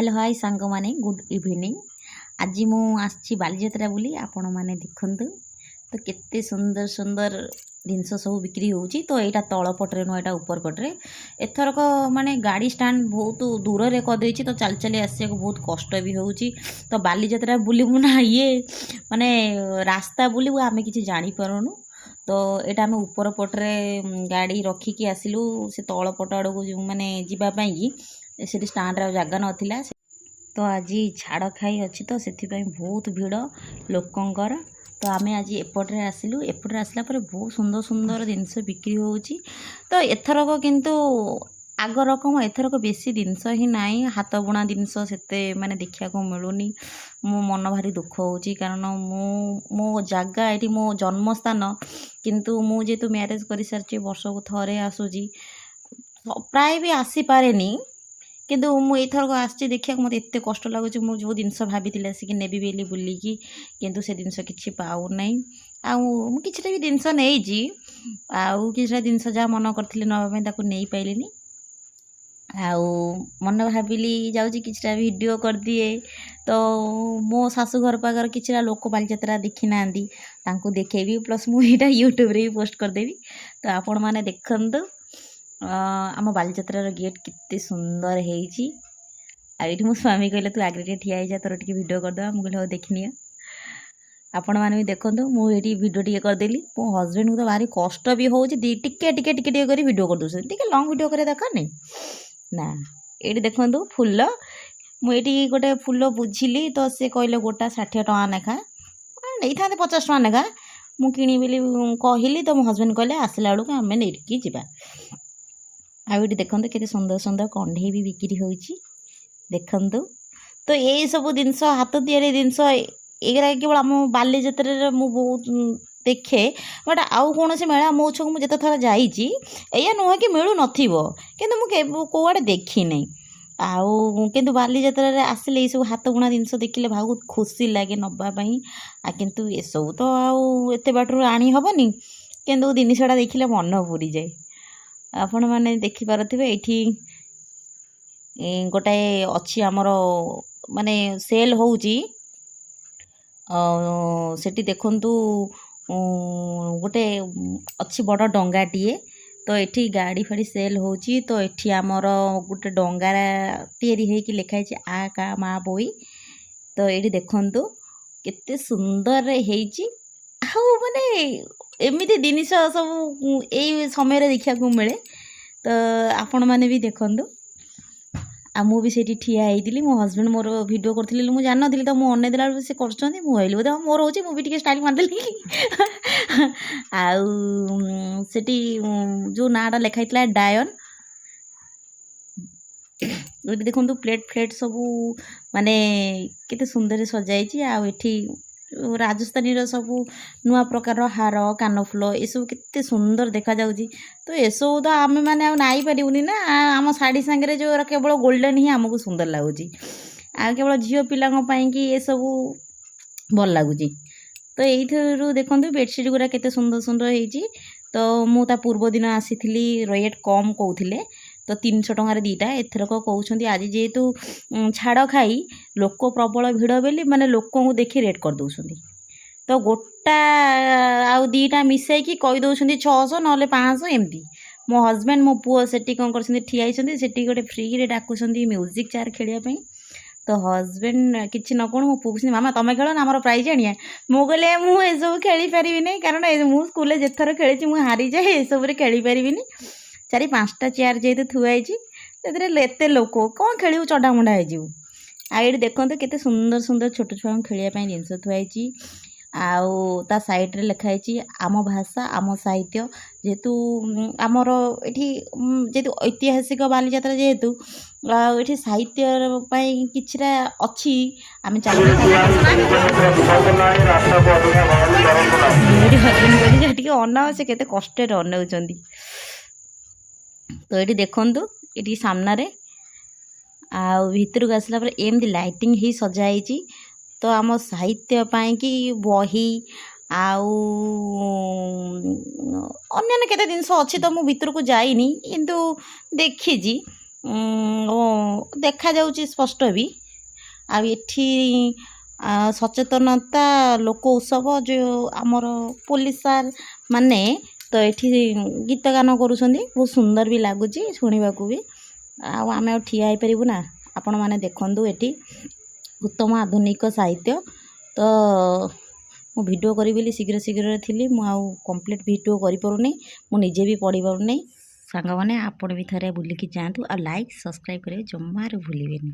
Hello, high ସାଙ୍ଗମାନେ, good evening. ଆଜି ମୁଁ ଆସିଛି ବାଲିଯାତ୍ରା ବୋଲି। ଆପଣମାନେ ଦେଖନ୍ତୁ ତ, କେତେ ସୁନ୍ଦର ସୁନ୍ଦର ଜିନିଷ ସବୁ ବିକ୍ରି ହେଉଛି। ତ ଏଇଟା ତଳ ପଟରେ ନୁହଁ, ଏଇଟା ଉପର ପଟରେ। ଏଥରକ ମାନେ ଗାଡ଼ି ଷ୍ଟାଣ୍ଡ ବହୁତ ଦୂରରେ କରିଦେଇଛି, ତ ଚାଲି ଚାଲି ଆସିବାକୁ ବହୁତ କଷ୍ଟ ବି ହେଉଛି। ତ ବାଲିଯାତ୍ରା ବୁଲିବୁ ନା ଇଏ ମାନେ ରାସ୍ତା ବୁଲିବୁ, ଆମେ କିଛି ଜାଣିପାରୁନୁ। ତ ଏଇଟା ଆମେ ଉପର ପଟରେ ଗାଡ଼ି ରଖିକି ଆସିଲୁ। ସେ ତଳ ପଟ ଆଡ଼କୁ ଯେଉଁ ମାନେ ଯିବା ପାଇଁକି ସେଠି ଷ୍ଟାଣ୍ଡରେ ଆଉ ଜାଗା ନଥିଲା। ତ ଆଜି ଛାଡ଼ ଖାଇ ଅଛି, ତ ସେଥିପାଇଁ ବହୁତ ଭିଡ଼ ଲୋକଙ୍କର। ତ ଆମେ ଆଜି ଏପଟରେ ଆସିଲୁ। ଏପଟରେ ଆସିଲା ପରେ ବହୁତ ସୁନ୍ଦର ସୁନ୍ଦର ଜିନିଷ ବିକ୍ରି ହେଉଛି। ତ ଏଥରକ କିନ୍ତୁ ଆଗ ରକମ ଏଥରକ ବେଶୀ ଜିନିଷ ହିଁ ନାହିଁ। ହାତ ବୁଣା ଜିନିଷ ସେତେ ମାନେ ଦେଖିବାକୁ ମିଳୁନି। ମୋ ମନ ଭାରି ଦୁଃଖ ହେଉଛି, କାରଣ ମୁଁ ମୋ ଜାଗା ଏଇଠି, ମୋ ଜନ୍ମସ୍ଥାନ। କିନ୍ତୁ ମୁଁ ଯେହେତୁ ମ୍ୟାରେଜ୍ କରିସାରିଛି, ବର୍ଷକୁ ଥରେ ଆସୁଛି, ପ୍ରାୟ ବି ଆସିପାରେନି। କିନ୍ତୁ ମୁଁ ଏଇଥରକ ଆସିଛି ଦେଖିବାକୁ, ମୋତେ ଏତେ କଷ୍ଟ ଲାଗୁଛି। ମୁଁ ଯେଉଁ ଜିନିଷ ଭାବିଥିଲି ଆସିକି ନେବି ବୋଲି ବୁଲିକି, କିନ୍ତୁ ସେ ଜିନିଷ କିଛି ପାଉନାହିଁ। ଆଉ ମୁଁ କିଛିଟା ବି ଜିନିଷ ନେଇଛି, ଆଉ କିଛିଟା ଜିନିଷ ଯାହା ମନ କରିଥିଲି ନେବା ପାଇଁ, ତାକୁ ନେଇପାରିଲିନି। ଆଉ ମନେ ଭାବିଲି ଯାଉଛି କିଛିଟା ଭିଡ଼ିଓ କରିଦିଏ, ତ ମୋ ଶାଶୁଘର ପାଖରେ କିଛିଟା ଲୋକ ବାଲିଯାତ୍ରା ଦେଖିନାହାନ୍ତି, ତାଙ୍କୁ ଦେଖେଇବି। ପ୍ଲସ୍ ମୁଁ ଏଇଟା ୟୁଟ୍ୟୁବରେ ବି ପୋଷ୍ଟ କରିଦେବି। ତ ଆପଣମାନେ ଦେଖନ୍ତୁ, ଆମ ବାଲିଯାତ୍ରାର ଗେଟ୍ କେତେ ସୁନ୍ଦର ହେଇଛି। ଆଉ ଏଇଠି ମୋ ସ୍ୱାମୀ କହିଲେ, "ତୁ ଆଗରେ ଟିକେ ଠିଆ ହେଇଯା, ତୋର ଟିକେ ଭିଡ଼ିଓ କରିଦେବା।" ମୁଁ କହିଲି, "ହଉ, ଦେଖିନିଅ।" ଆପଣମାନେ ବି ଦେଖନ୍ତୁ। ମୁଁ ଏଇଠି ଭିଡ଼ିଓ ଟିକେ କରିଦେଲି। ମୋ ହଜବେଣ୍ଡକୁ ତ ଭାରି କଷ୍ଟ ବି ହେଉଛି, ଟିକେ ଟିକେ ଟିକେ ଟିକେ କରି ଭିଡ଼ିଓ କରିଦେଉଛନ୍ତି। ଟିକେ ଲଙ୍ଗ୍ ଭିଡ଼ିଓ କରିବା ଦରକାର ନାହିଁ ନା। ଏଇଠି ଦେଖନ୍ତୁ ଫୁଲ। ମୁଁ ଏଇଠି ଗୋଟେ ଫୁଲ ବୁଝିଲି, ତ ସେ କହିଲେ ଗୋଟା 60 ଟଙ୍କା ଲେଖା। ନେଇଥାନ୍ତେ 50 ଟଙ୍କା ଲେଖା। ମୁଁ କିଣିବି ବୋଲି କହିଲି, ତ ମୋ ହଜବେଣ୍ଡ କହିଲେ, "ଆସିଲା ବେଳକୁ ଆମେ ନେଇକି ଯିବା।" ଆଉ ଏଇଠି ଦେଖନ୍ତୁ, କେତେ ସୁନ୍ଦର ସୁନ୍ଦର କଣ୍ଢେଇ ବି ବିକ୍ରି ହେଉଛି। ଦେଖନ୍ତୁ ତ, ଏଇସବୁ ଜିନିଷ, ହାତ ତିଆରି ଜିନିଷ, ଏଗୁଡ଼ା କେବଳ ଆମ ବାଲିଯାତ୍ରାରେ ମୁଁ ବହୁତ ଦେଖେ। ବଟ୍ ଆଉ କୌଣସି ମେଳା ମହୋତ୍ସବକୁ ମୁଁ ଯେତେ ଥର ଯାଇଛି, ଏଇଆ ନୁହେଁ କି ମିଳୁନଥିବ, କିନ୍ତୁ ମୁଁ କେବେ କେଉଁଆଡ଼େ ଦେଖିନାହିଁ। ଆଉ କିନ୍ତୁ ବାଲିଯାତ୍ରାରେ ଆସିଲେ ଏଇସବୁ ହାତ ବୁଣା ଜିନିଷ ଦେଖିଲେ ବହୁତ ଖୁସି ଲାଗେ ନେବା ପାଇଁ। ଆଉ କିନ୍ତୁ ଏସବୁ ତ ଆଉ ଏତେ ବାଟରୁ ଆଣି ହେବନି, କିନ୍ତୁ ଜିନିଷଟା ଦେଖିଲେ ମନ ପୁରିଯାଏ। ଆପଣମାନେ ଦେଖିପାରୁଥିବେ, ଏଇଠି ଗୋଟାଏ ଅଛି ଆମର, ମାନେ ସେଲ୍ ହେଉଛି ସେଠି। ଦେଖନ୍ତୁ, ଗୋଟେ ଅଛି ବଡ଼ ଡଙ୍ଗାଟିଏ। ତ ଏଠି ଗାଡ଼ି ଫାଡ଼ି ସେଲ୍ ହେଉଛି। ତ ଏଠି ଆମର ଗୋଟେ ଡଙ୍ଗା ତିଆରି ହେଇକି ଲେଖା ହେଇଛି "ଆ କା ମା ବୋଇ"। ତ ଏଇଠି ଦେଖନ୍ତୁ, କେତେ ସୁନ୍ଦରରେ ହେଇଛି। ଆଉ ମାନେ ଏମିତି ଜିନିଷ ସବୁ ଏଇ ସମୟରେ ଦେଖିବାକୁ ମିଳେ। ତ ଆପଣମାନେ ବି ଦେଖନ୍ତୁ। ଆଉ ମୁଁ ବି ସେଇଠି ଠିଆ ହେଇଥିଲି। ମୋ ହଜବେଣ୍ଡ ମୋର ଭିଡ଼ିଓ କରୁଥିଲେ, ମୁଁ ଜାଣିନଥିଲି। ତ ମୁଁ ଅନେଇ ଦେଲା ବେଳକୁ ସେ କରୁଛନ୍ତି। ମୁଁ ଭାବିଲି ବୋଧେ ହଁ, ମୋର ହେଉଛି। ମୁଁ ବି ଟିକେ ଷ୍ଟାଇଲ୍ ମାରିଦେଲି। ଆଉ ସେଠି ଯେଉଁ ନାଁଟା ଲେଖା ହେଇଥିଲା ଡାୟନ୍। ଏଠି ଦେଖନ୍ତୁ, ପ୍ଲେଟ୍ ଫ୍ଲେଟ୍ ସବୁ ମାନେ କେତେ ସୁନ୍ଦର ସଜାଇଛି। ଆଉ ଏଠି ରାଜସ୍ଥାନୀର ସବୁ ନୂଆ ପ୍ରକାରର ହାର, କାନଫୁଲ, ଏସବୁ କେତେ ସୁନ୍ଦର ଦେଖାଯାଉଛି। ତ ଏସବୁ ତ ଆମେମାନେ ଆଉ ନାଇପାରିବୁନି ନା। ଆମ ଶାଢ଼ୀ ସାଙ୍ଗରେ ଯେଉଁ କେବଳ ଗୋଲ୍ଡେନ୍ ହିଁ ଆମକୁ ସୁନ୍ଦର ଲାଗୁଛି। ଆଉ କେବଳ ଝିଅ ପିଲାଙ୍କ ପାଇଁକି ଏସବୁ ଭଲ ଲାଗୁଛି। ତ ଏଇଥିରୁ ଦେଖନ୍ତୁ, ବେଡ଼ସିଟ୍ ଗୁଡ଼ା କେତେ ସୁନ୍ଦର ସୁନ୍ଦର ହେଇଛି। ତ ମୁଁ ତା ପୂର୍ବ ଦିନ ଆସିଥିଲି, ରେଟ୍ କମ୍ କହୁଥିଲେ, ତ 300 ଟଙ୍କାରେ ଦୁଇଟା। ଏଥରକ କହୁଛନ୍ତି, ଆଜି ଯେହେତୁ ଛାଡ଼ ଖାଇ, ଲୋକ ପ୍ରବଳ ଭିଡ଼ ବୋଲି ମାନେ ଲୋକଙ୍କୁ ଦେଖି ରେଟ୍ କରିଦେଉଛନ୍ତି। ତ ଗୋଟା ଆଉ ଦୁଇଟା ମିଶାଇକି କହିଦେଉଛନ୍ତି 600, ନହେଲେ 500 ଏମିତି। ମୋ ହଜବେଣ୍ଡ, ମୋ ପୁଅ ସେଠି କ'ଣ କରୁଛନ୍ତି, ଠିଆ ହେଇଛନ୍ତି ସେଠି। ଗୋଟେ ଫ୍ରିରେ ଡାକୁଛନ୍ତି ମ୍ୟୁଜିକ୍ ଚେୟାର ଖେଳିବା ପାଇଁ। ତ ହଜବେଣ୍ଡ କିଛି ନ କଣ ମୋ ପୁଅ କହୁଛନ୍ତି, "ମାମା, ତମେ ଖେଳ ନା, ଆମର ପ୍ରାଇଜ୍ ଆଣିବା।" ମୁଁ କହିଲି, ମୁଁ ଏସବୁ ଖେଳିପାରିବିନି, କାରଣ ମୁଁ ସ୍କୁଲରେ ଯେତେଥର ଖେଳିଛି ମୁଁ ହାରିଯାଏ। ଏସବୁରେ ଖେଳିପାରିବିନି। ଚାରି ପାଞ୍ଚଟା ଚେୟାର ଯେହେତୁ ଥୁଆ ହେଇଛି, ସେଥିରେ ଏତେ ଲୋକ, କ'ଣ ଖେଳିବୁ? ଚଣ୍ଡାମଣ୍ଡା ହେଇଯିବୁ। ଆଉ ଏଇଠି ଦେଖନ୍ତୁ, କେତେ ସୁନ୍ଦର ସୁନ୍ଦର ଛୋଟ ଛୁଆଙ୍କୁ ଖେଳିବା ପାଇଁ ଜିନିଷ ଥୁଆ ହେଇଛି। ଆଉ ତା ସାଇଡ଼୍ରେ ଲେଖା ହେଇଛି "ଆମ ଭାଷା ଆମ ସାହିତ୍ୟ"। ଯେହେତୁ ଆମର ଏଠି ଯେହେତୁ ଐତିହାସିକ ବାଲିଯାତ୍ରା ଯେହେତୁ, ଆଉ ଏଠି ସାହିତ୍ୟ ପାଇଁ କିଛିଟା ଅଛି। ଆମେ ଚାଲୁ। ଏଠି ହଜବେଣ୍ଡ କହିଲେ, "ଟିକେ ଅନାଅ, ସେ କେତେ କଷ୍ଟରେ ଅନଉଛନ୍ତି।" ତ ଏଇଠି ଦେଖନ୍ତୁ, ଏଠି ସାମ୍ନାରେ ଆଉ ଭିତରକୁ ଆସିଲା ପରେ ଏମିତି ଲାଇଟିଂ ହେଇ ସଜା ହେଇଛି। ତ ଆମ ସାହିତ୍ୟ ପାଇଁକି ବହି ଆଉ ଅନ୍ୟାନ୍ୟ କେତେ ଜିନିଷ ଅଛି। ତ ମୁଁ ଭିତରକୁ ଯାଇନି, କିନ୍ତୁ ଦେଖିଛି। ଦେଖାଯାଉଛି ସ୍ପଷ୍ଟ ବି। ଆଉ ଏଠି ସଚେତନତା ଲୋକ ଉତ୍ସବ, ଯେଉଁ ଆମର ପୋଲିସ ସାର୍ ମାନେ ତ ଏଠି ଗୀତ ଗାନ କରୁଛନ୍ତି। ବହୁତ ସୁନ୍ଦର ବି ଲାଗୁଛି ଶୁଣିବାକୁ ବି। ଆଉ ଆମେ ଆଉ ଠିଆ ହେଇପାରିବୁ ନା? ଆପଣମାନେ ଦେଖନ୍ତୁ, ଏଠି ଉତ୍ତମ ଆଧୁନିକ ସାହିତ୍ୟ। ତ ମୁଁ ଭିଡ଼ିଓ କରିବି ବୋଲି ଶୀଘ୍ର ଶୀଘ୍ରରେ ଥିଲି। ମୁଁ ଆଉ କମ୍ପ୍ଲିଟ୍ ଭିଡ଼ିଓ କରିପାରୁନି, ମୁଁ ନିଜେ ବି ପଢ଼ିପାରୁନି। ସାଙ୍ଗମାନେ, ଆପଣ ବି ଥରେ ବୁଲିକି ଯାଆନ୍ତୁ ଆଉ ଲାଇକ୍, ସବସ୍କ୍ରାଇବ୍ କରିବେ ଜମାରୁ ଭୁଲିବେନି।